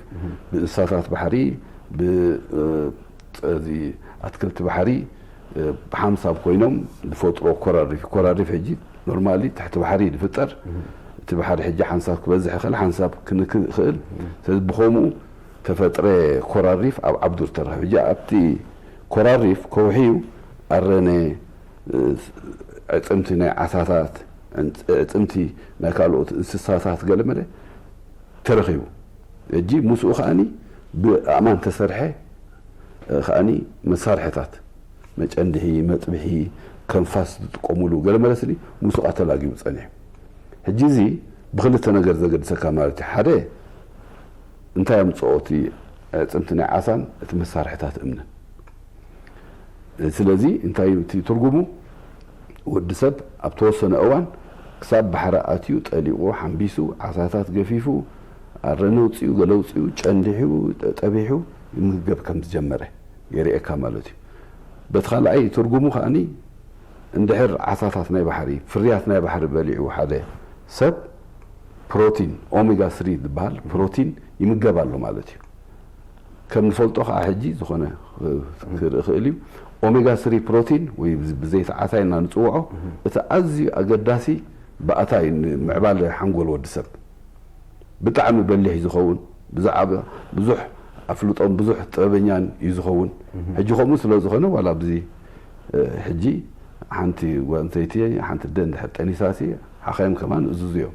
ብእንስሳታት ባሕሪ፣ ብ እዚ ኣትክልቲ ባሕሪ ብሓንሳብ ኮይኖም ዝፈጥሮ ኮራል ሪፍ። ኮራል ሪፍ ሕጂ ኖርማሊ ትሕቲ ባሕሪ እዩ ዝፍጠር። እቲ ባሕሪ ሕጂ ሓንሳብ ክበዝሕ ይኽእል፣ ሓንሳብ ክንክእል። ስለዚ ብኸምኡ ተፈጥረ ኮራል ሪፍ ኣብ ዓብዱር ተረኸበ። ሕጂ ኣብቲ ኮራል ሪፍ ከውሒ እዩ ኣረነ፣ ኣዕፅምቲ ናይ ዓሳታት፣ ኣዕፅምቲ ናይ ካልኦት እንስሳታት ገለመለ ተረኺቡ። ሕጂ ምስኡ ከኣኒ ብኣእማን ተሰርሐ ከኣኒ መሳርሕታት መጨንድሒ፣ መጥብሒ፣ ከም ፋስ ዝጥቀሙሉ ገለመለ ስኒ ምስኡ ተላጊቡ ጸኒሑ። ሕጂ እዚ ብኽልተ ነገር ዘገድሰካ ማለት እዩ። ሓደ እንታይ ኣምጽኦ እቲ ኣዕጽምቲ ናይ ዓሳን እቲ መሳርሕታት እምንን። ስለዚ እንታይ እዩ እቲ ትርጉሙ? ወዲ ሰብ ኣብ ተወሰነ እዋን ክሳብ ባሕሪ ኣትዩ ጠሊቑ ሓምቢሱ ዓሳታት ገፊፉ ኣረነ ውፅኡ ገለ ውፅኡ ጨንዲሑ ጠቢሑ ይምገብ ከም ዝጀመረ የርእየካ ማለት እዩ። በቲ ካልኣይ ትርጉሙ ከኣኒ እንድሕር ዓሳታት ናይ ባሕሪ ፍርያት ናይ ባሕሪ በሊዑ ሓደ ሰብ ፕሮቲን ኦሜጋ ስሪ ዝበሃል ፕሮቲን ይምገብ ኣሎ ማለት እዩ። ከም ንፈልጦ ከዓ ሕጂ ዝኾነ ክርኢ ክእል እዩ። ኦሜጋ ስሪ ፕሮቲን ወይ ብዘይቲ ዓሳ ኢና ንፅውዖ። እቲ ኣዝዩ ኣገዳሲ ባእታ እዩ ንምዕባለ ሓንጎል ወዲ ሰብ። ብጣዕሚ በሊሕ እዩ ዝኸውን። ብዛዕባ ብዙሕ ኣፍልጦን ብዙሕ ጥበበኛን እዩ ዝኸውን። ሕጂ ከምኡ ስለ ዝኾነ ዋላ ኣብዚ ሕጂ ሓንቲ ጓል ኣንስተይቲ ሓንቲ ኣደ እንድሕር ጠኒሳሲ ሓኻይም ከማን እዙዙ እዮም።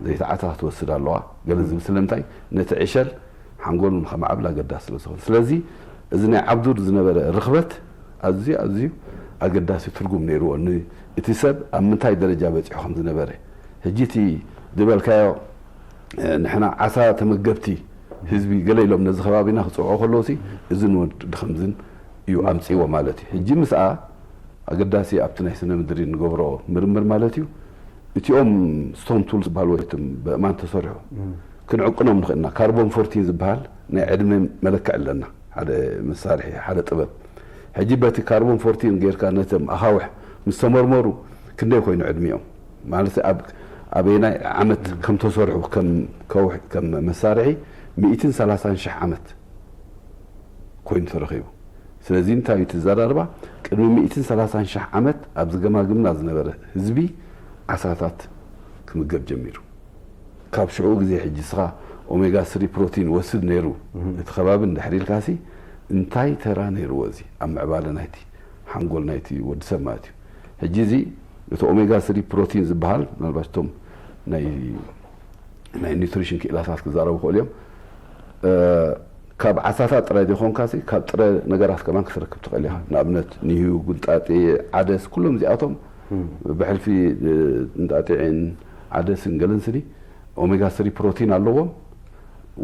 ዘይቲ ዓሳ ክትወስድ ኣለዋ ገለ ዝብል ስለምንታይ ነቲ ዕሸል ሓንጎል ንኸማዕብል ኣገዳሲ ስለ ዝኾነ። ስለዚ እዚ ናይ ዓብዱር ዝነበረ ርኽበት ኣዝዩ ኣዝዩ ኣገዳሲ ትርጉም ነይርዎ። ን-፣ እቲ ሰብ ኣብ ምንታይ ደረጃ በጺሑ ከም ዝነበረ። ሕጂ እቲ ዝበልካዮ፣ እ፣ ንሕና ዓሳ ተመገብቲ ህዝቢ ገለ ኢሎም ነዚ ከባቢና ክጽውዑ ከለውሲ እዝን ወዲ ከምዝን እዩ ኣምጺዎ ማለት እዩ። ሕጂ ምስኣ ኣገዳሲ ኣብቲ ናይ ስነ ምድሪ ንገብሮ ምርምር ማለት እዩ። እቲኦም ስቶን ቱልስ ዝበሃሉ ወይ እቶም ብእማን ተሰርሑ ክንዕቅኖም ንኽእልና ካርቦን ፎርቲን ዝበሃል ናይ ዕድመ መለክዕ ኣለና። ሓደ መሳርሒ፣ ሓደ ጥበብ። ሕጂ በቲ ካርቦን ፎርቲን ጌርካ ነቶም ኣኻውሕ ምስ ተመርመሩ ክንደይ ኮይኑ ዕድሚኦም? ማለት ኣብ ኣበየናይ ዓመት ከም ተሰርሑ ከም ከውሒ፣ ከም መሳርሒ ሚእትን ሰላሳን ሽሕ ዓመት ኮይኑ ተረኺቡ። ስለዚ እንታይ እዩ እቲ ዘራርባ? ቅድሚ ሚእትን ሰላሳን ሽሕ ዓመት ኣብዚ ገማግምና ዝነበረ ህዝቢ ዓሳታት ክምገብ ጀሚሩ። ካብ ሽዑ ግዜ ሕጂ እስኻ ኦሜጋ ስሪ ፕሮቲን ወስድ ነይሩ እቲ ከባቢ እንድሕር ኢልካሲ እንታይ ተራ ነይርዎ እዚ ኣብ ምዕባለ ናይቲ ሓንጎል ናይቲ ወዲ ሰብ ማለት እዩ። ሕጂ እዚ እቲ ኦሜጋ ስሪ ፕሮቲን ዝበሃል ምናልባት እቶም ናይ ናይ ኒውትሪሽን ክኢላታት ክዛረቡ ክእሉ እዮም። እ፣ ካብ ዓሳታት ጥራይ ዘይኮንካሲ ካብ ጥረ ነገራት ከማን ክትረክብ ትኽእል ኢኻ። ንኣብነት ንህዩ፣ ጉንጣጤ፣ ዓደስ ኩሎም እዚኣቶም ብሕልፊ፣ እ፣ እንጣጢዕን ዓደስን ገለን ስኒ ኦሜጋ ስሪ ፕሮቲን ኣለዎም።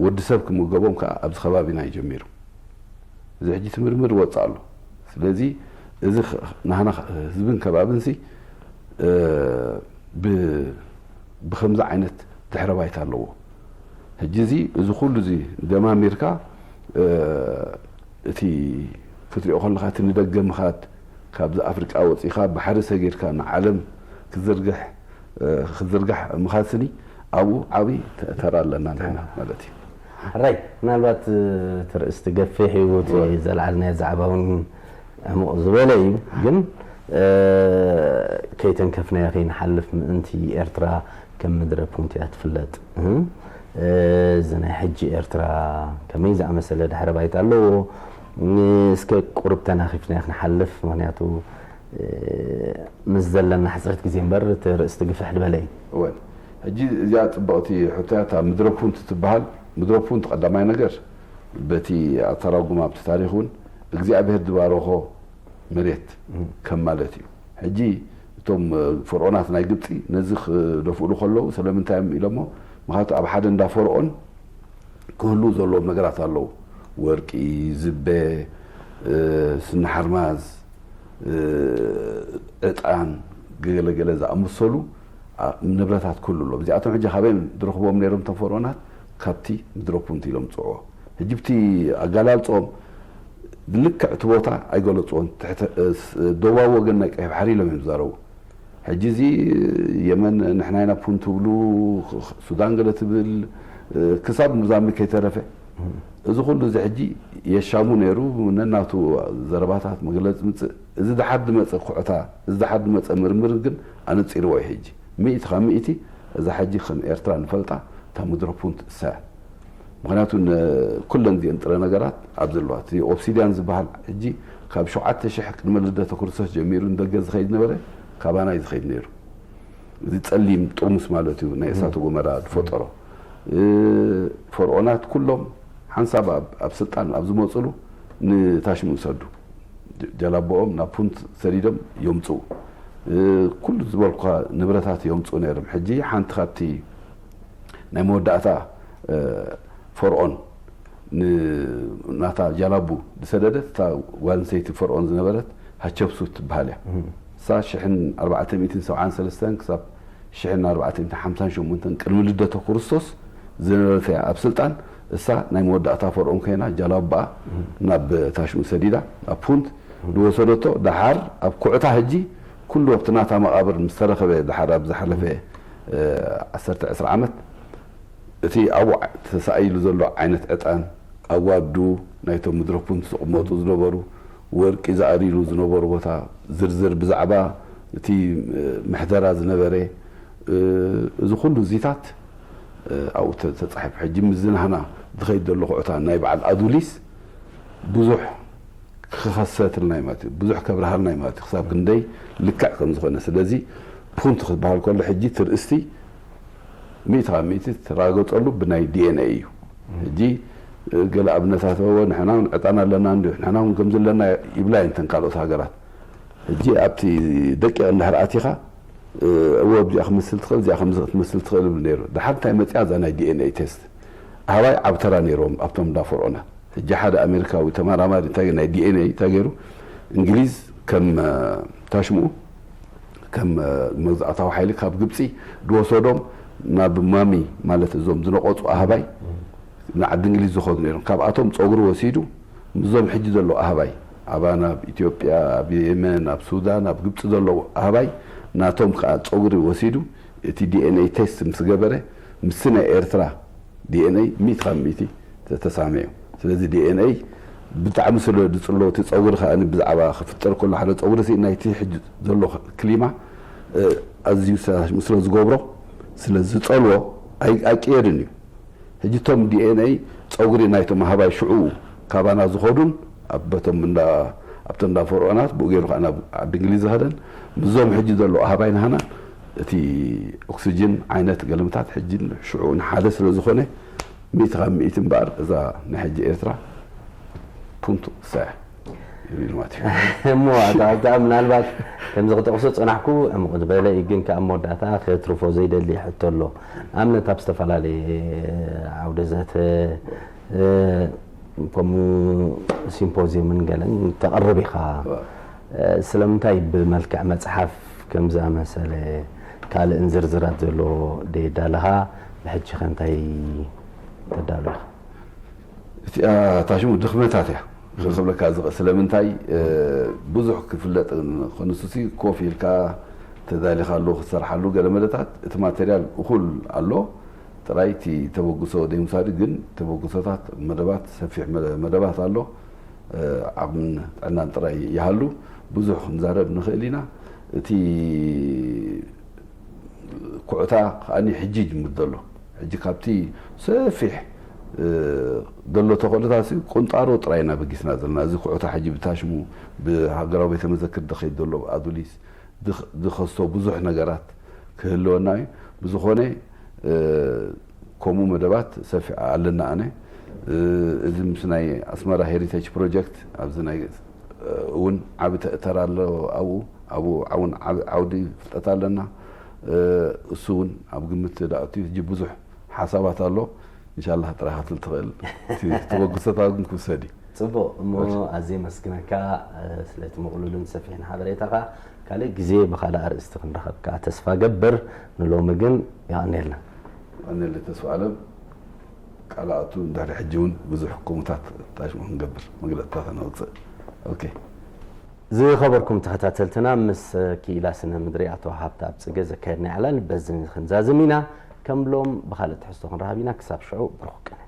ወዲ ሰብ ክምገቦም ከዓ ኣብዚ ከባቢና እዩ ጀሚሩ። እዚ ሕጂ እቲ ምርምር ይወፅእ ኣሎ። ስለዚ እዚ ኽ-፣ ናህና ኽ-፣ ህዝብን ከባብንሲ፣ እ፣ ብ-፣ ብኸምዚ ዓይነት ድሕረ ባይታ ኣለዎ። ሕጂ እዚ፣ እዚ ኩሉ እዚ ደማሚርካ፣ እ፣ እቲ ክትሪኦ ከለኻ እቲ ንደገ ምኻድ፣ ካብዚ ኣፍሪቃ ወፂኻ ባሕሪ ሰጊርካ ንዓለም ክትዝርግሕ፣ እ፣ ክትዝርጋሕ ምኻድ ስኒ ኣብኡ ዓብዪ ተ-፣ ተራ ኣለና ንሕና ማለት እዩ። ሕራይ፣ ምናልባት እቲ ርእስቲ ገፊሕ እዩ፣ እቲ እወ። ዘልዓልናዮ ዛዕባ እውን ዕሙቕ ዝበለ እዩ። ግን፣ እ፣ ከይተንከፍናዮ ከይንሓልፍ ምእንቲ ኤርትራ ከም ምድረ ፑንት እያ ትፍለጥ። እ፣ እዚ ናይ ሕጂ ኤርትራ ከመይ ዝኣመሰለ ድሕረ ባይታ ኣለዎ? እስከ ቁሩብ ተናኺፍናዮ ክንሓልፍ፣ ምኽንያቱ፣ እ፣ ምስ ዘለና ሕጽረት ግዜ እምበር እቲ ርእስቲ ግፍሕ ዝበለ እዩ። እወን፣ ሕጂ እዚኣ ጽብቕቲ ሕቶያ እታ ምድረ ፑንት ትበሃል። ምድረ ፑንት ቀዳማይ ነገር በቲ ኣተራጉማ ኣብቲ ታሪኽ እውን እግዚኣብሔር ዝባረኾ መሬት ከም ማለት እዩ። ሕጂ እቶም ፈርዖናት ናይ ግብጺ ነዚ ክደፍእሉ ከለዉ ስለምንታይ እዮም ኢሎሞ? ምኽንያቱ ኣብ ሓደ እንዳ ፈርዖን ክህልዉ ዘለዎም ነገራት ኣለዉ። ወርቂ፣ ዝበ፣ እ፣ ስኒ ሓርማዝ፣ እ፣ ዕጣን፣ ገለገለ ዝኣመሰሉ ንብረታት ክህሉ ኣለዎም። እዚኣቶም ሕጂ ካበይ ዝረኽብዎም ነይሮም እቶም ፈርዖናት? ካብቲ ምድረ ፑንት ኢሎም ዝፅውዕዎ። ሕጂ ብቲ ኣገላልፅኦም ልክዕ እቲ ቦታ ኣይገለፅዎን። ደቡባዊ ወገን ናይ ቀይሕ ባሕሪ ኢሎም እዮም ዝዛረቡ። ሕጂ እዚ የመን ንሕና ኢና ፑንት ትብሉ፣ ሱዳን ገለ ትብል፣ ክሳብ ሞዛምቢክ ከይተረፈ። እዚ ኩሉ እዚ ሕጂ የሻሙ ነይሩ። ነናቱ ዘረባታት መግለፂ ምፅእ፣ እዚ ድሓር ዝመፀ ኩዕታ፣ እዚ ድሓር ዝመፀ ምርምር ግን ኣነፂርዎ እዩ። ሕጂ ሚእቲ ካብ ሚእቲ እዛ ሕጂ ከም ኤርትራ ንፈልጣ እታ ምድረ ፑንት እሳ እያ። ምኽንያቱ ኩለን እዚአን ጥረ ነገራት ኣብ ዘለዋ፣ እቲ ኦብሲድያን ዝበሃል ሕጂ ካብ ሸውዓተ ሽሕ ቅድመ ልደተ ክርስቶስ ጀሚሩ ንደገ ዝኸይድ ነበረ፣ ካባና እዩ ዝኸይድ ነይሩ። እዚ ጸሊም ጥርሙስ ማለት እዩ፣ ናይ እሳተ ጎመራ ዝፈጠሮ። ፈርዖናት ኩሎም ሓንሳብ ኣብ ስልጣን ኣብ ዝመፅሉ ንታሽሙ ይሰዱ። ጀላቦኦም ናብ ፑንት ሰዲዶም የምፅኡ። ኩሉ ዝበልኳ ንብረታት የምፅኡ ነይሮም። ሕጂ ሓንቲ ካብቲ ናይ መወዳእታ ፈርዖን ናታ ጃላቡ ዝሰደደት እታ ጓል ኣንስተይቲ ፈርዖን ዝነበረት ሃቸብሱት ትበሃል እያ። እሳ ሽሕን ኣርባዕተ ሚእትን ሰብዓን ሰለስተን ክሳብ ሽሕን ኣርባዕተ ሚእትን ሓምሳን ሸሞንተን ቅድሚ ልደተ ክርስቶስ ዝነበረት እያ ኣብ ስልጣን። እሳ ናይ መወዳእታ ፈርዖን ኮይና ጃላቡኣ ናብ ታሽሙ ሰዲዳ ኣብ ፑንት ዝወሰደቶ። ደሓር ኣብ ኩዕታ ሕጂ ኩሉ ኣብቲ ናታ መቓብር ምስ ተረኸበ፣ ደሓር ኣብ ዝሓለፈ ዓሰርተ ዕስራ ዓመት እቲ ኣብኡ ተሳኢሉ ዘሎ ዓይነት ዕጣን፣ ኣዋዱ ናይቶም ምድረ ፑንት ዝቕመጡ ዝነበሩ፣ ወርቂ ዝኣርይሉ ዝነበሩ ቦታ ዝርዝር ብዛዕባ እቲ ምሕደራ ዝነበረ፣ እዚ ኩሉ እዚታት ኣብኡ ተጻሒፉ። ሕጂ ምስዚ ናህና ዝኸይድ ዘሎ ኩዕታ ናይ በዓል ኣዱሊስ ብዙሕ ክኸሰትልና እዩ ማለት እዩ። ብዙሕ ከብርሃልና እዩ ማለት እዩ። ክሳብ ክንደይ ልክዕ ከም ዝኾነ። ስለዚ ፑንት ክበሃል ከሎ ሕጂ ትርእስቲ ሚእቲ ካብ ሚእቲ ትራገጸሉ ብናይ ዲ ኤን ኤ እዩ። ሕጂ ገለ ኣብነታት፣ እወ፣ ንሕና እውን ዕጣን ኣለና እንዲዩ፣ ንሕና እውን ከምዚ ኣለና ይብላ እየን እተን ካልኦት ሃገራት። ሕጂ ኣብቲ ደቂቕ እንድሕር ኣቲኻ፣ እወ፣ እዚኣ ክመስል ትኽእል፣ እዚኣ ከምዚ ክትመስል ትኽእል ይብል ነይሩ። ደሓር እንታይ መፂኣ? እዛ ናይ ዲ ኤን ኤ ቴስት። ኣህባይ ዓቢ ተራ ነይሮም ኣብቶም እንዳ ፈርዖናት። ሕጂ ሓደ ኣሜሪካዊ ተመራማሪ እንታይ፣ ናይ ዲ ኤን ኤ እንታይ ገይሩ? እንግሊዝ ከም ታሽምኡ ከም መግዛእታዊ ሓይሊ ካብ ግብፂ ዝወሰዶም ናብ ማሚ ማለት እዞም ዝነቐፁ ኣህባይ ንዓዲ እንግሊዝ ዝኸዱ ነይሮም። ካብኣቶም ፀጉሪ ወሲዱ ምስዞም ሕጂ ዘለዉ ኣህባይ ኣባና ኣብ ኢትዮጵያ፣ ኣብ የመን፣ ኣብ ሱዳን፣ ኣብ ግብፂ ዘለዉ ኣህባይ ናቶም ከዓ ፀጉሪ ወሲዱ እቲ ዲ ኤን ኤ ቴስት ምስ ገበረ ምስቲ ናይ ኤርትራ ዲ ኤን ኤ ሚእቲ ካብ ሚእቲ ተተሳምዑ። ስለዚ ዲ ኤን ኤ ብጣዕሚ ስለ ዝጽሎ፣ እቲ ጸጉሪ ከኣ ብዛዕባ ክፍጠር ከሎ ሓደ ጸጉሪ ሲ ናይቲ ሕጂ ዘሎ ክሊማ፣ እ፣ ኣዝዩ ሰ-፣ ስለ ዝገብሮ፣ ስለ ዝጸልዎ ኣይ-፣ ኣይቅየድን እዩ። ሕጂ እቶም ዲ ኤን ኤ ጸጉሪ ናይቶም ኣህባይ ሽዑ ካባና ዝኸዱን ኣብ በቶም እንዳ፣ ኣብቶም እንዳ ፈርዖናት ብኡ ገይሩ ከኣ ናብ ዓዲ እንግሊዝ ዝኸደን ምስዞም ሕጂ ዘለዉ ኣህባይ ናህና እቲ ኦክስጅን ዓይነት ገለምታት ሕጂ ሽዑ ንሓደ ስለ ዝኾነ፣ ሚእቲ ካብ ሚእቲ እምበኣር እዛ ናይ ሕጂ ኤርትራ ፑንቱ እሳ እያ ይብል ማለት እዩ። እሞ ኣቶ ሃብተኣብ፣ ምናልባት ከምዚ ክጠቕሶ ዝጸናሕኩ፣ ዕሙቕ ዝበለ እዩ፣ ግን ከኣ ኣብ መወዳእታ ከትርፎ ዘይደሊ ሕቶ ኣሎ። ንኣብነት ኣብ ዝተፈላለየ ዓውደ ዘተ፣ እ፣ ከምኡ ሲምፖዝየምን ገለን ተቕርብ ኢኻ። እዋ። እ፣ ስለምንታይ ብመልክዕ መጽሓፍ ከም ዝኣመሰለ ካልእን ዝርዝራት ዘለዎ ደየዳለኻ፣ ብሕጂ ኸ እንታይ ተዳሉ ኢኻ? እቲኣ ታሽሙ ድኽመታት እያ ክብለካ ዝኽእል። ስለምንታይ፣ እ፣ ብዙሕ ክፍለጥ፣ ንሱሲ ኮፍ ኢልካ ተዳሊኻሉ ክትሰርሓሉ ገለ መደታት፣ እቲ ማቴርያል እኹል ኣሎ። ጥራይ እቲ ተበግሶ ዘይምሳዱ ግን ተበግሶታት መደባት፣ ሰፊሕ መደ-፣ መደባት ኣሎ። እ፣ ዓቕምን ጥዕናን ጥራይ ይሃሉ፣ ብዙሕ ክንዛረብ ንኽእል ኢና። እቲ ኩዕታ ከኣኒ ሕጂ ይጅምር ዘሎ። ሕጂ ካብቲ ሰፊሕ፣ እ፣ ዘሎ ተኽእሎታት ሲ ቁንጣሮ ጥራይ ኢና በጊስና ዘለና። እዚ ኩዕታ ሕጂ ብታሽሙ ብሃገራዊ ቤተ መዘክር ዝኸይድ ዘሎ ኣዱሊስ ዝኽ-፣ ዝኸስቶ ብዙሕ ነገራት ክህልወና እዩ። ብዝኾነ፣ እ፣ ከምኡ መደባት ሰፊሕ ኣለና። ኣነ፣ እ፣ እዚ ምስ ናይ ኣስመራ ሄሪቴጅ ፕሮጀክት ኣብዚ ናይ፣ እ፣ እውን ዓቢ ተ-፣ ተራ ኣሎ ኣብኡ። ኣብኡ እውን ዓቢ ዓውዲ ፍልጠት ኣለና። እ፣ እሱ እውን ኣብ ግምት ዳእቱ እዩ። ሕጂ ብዙሕ ሓሳባት ኣሎ። ኢንሻላህ ጥራይ ክትብል ትኽእል። እቲ ተበግሶታት ግን ክውሰድ እዩ። ጽቡቕ እሞ ኣዝየ መስግነካ ስለቲ ምቕሉልን ሰፊሕን ሓበሬታኻ። ካልእ ግዜ ብኻልእ ኣርእስቲ ክንረኸብካ ተስፋ ገብር። ንሎሚ ግን የቐንየልና። ኣነለ ተስፋ ኣለም። ቃላቱ እንድሕሪ ሕጂ እውን ብዙሕ ከምኡታት ታሽሙ ክንገብር መግለፅታት ነውፅእ። ኦኬ። ዝኸበርኩም ተኸታተልትና ምስ ክኢላ ስነ ምድሪ ኣቶ ሃብተኣብ ጽገ ዘካየድና ዕላል በዚ ክንዛዝም ኢና። ከም ሎም ብኻልእ ትሕዝቶ ክንረኸብ ኢና። ክሳብ ሽዑ ብሩኽ ቅነ።